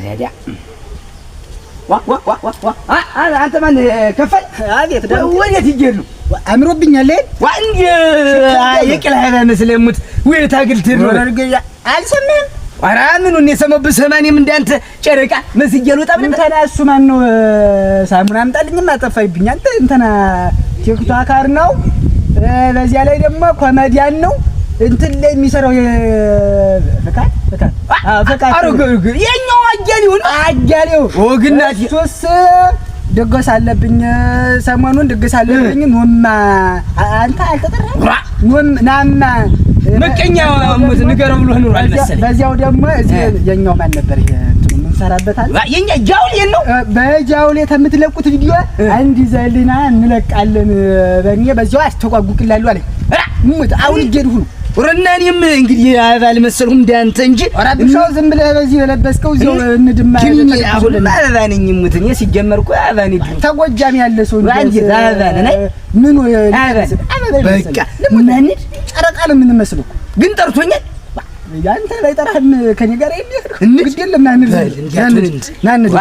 ረዳ ዋ ዋ ዋ ዋ ዋ አንተ ማን ከፈል? አቤት። ወዴት ይሄዱ? አምሮብኛል። ዋ እንዴ የቅል ሀይባ መስለሙት ወይ ታግል ትሩ አልሰማህም? ኧረ ምኑን የሰማሁ ብሰማ እኔም እንዳንተ ጨረቃ መስዬ አልወጣም ነበር። እንትና እሱ ማን ነው? ሳሙና አምጣልኝማ ጠፋይብኝ። አንተ እንትና ቲክቶከር ነው፣ በዚያ ላይ ደግሞ ኮሜዲያን ነው። እንትን ላይ የሚሰራው ፍቃድ ፍቃድ ፍቃድ የኛው አያሌው ነው። አያሌው ወግናት እሱስ ድግስ አለብኝ፣ ሰሞኑን ድግስ አለብኝ። ኖማ አንተ አልተጠራህም? ኖም ናማ መቀኛ ሙት ንገረው ብሎ ኑሯል መሰለኝ። በዚያው ደግሞ እዚህ የኛው ማን ነበር ይሄ እንትኑ የምንሰራበት አለ የኛ ጃውሌ ነው። በጃውሌ ተምትለቁት ቪዲዮ አንድ ይዘህልና እንለቃለን። በእኔ በዚያው አስተጓጉቅላለሁ አለኝ። ሙት አሁን እየሄድሁ ነው። ኧረ እና እኔም እንግዲህ አበባ አልመሰልኩም እንዳንተ እንጂ ኧረ ብሻው ዝም ብለህ በዚህ በለበስከው እዚያው እንድማ። ግን አሁን አበባ ነኝ። ሙት እኔ ሲጀመር እኮ አበባ ነኝ። ተጎጃም ያለ ሰው እንዴት አበባ ነኝ? ምኑ በቃ እናንድ ጨረቃ ነው የምንመስለው እኮ። ግን ጠርቶኛል። ያንተ ባይጠራህም ከእኔ ጋር የሚሄድ ግድ የለም። ና እንሂድ፣ ና እንሂድ።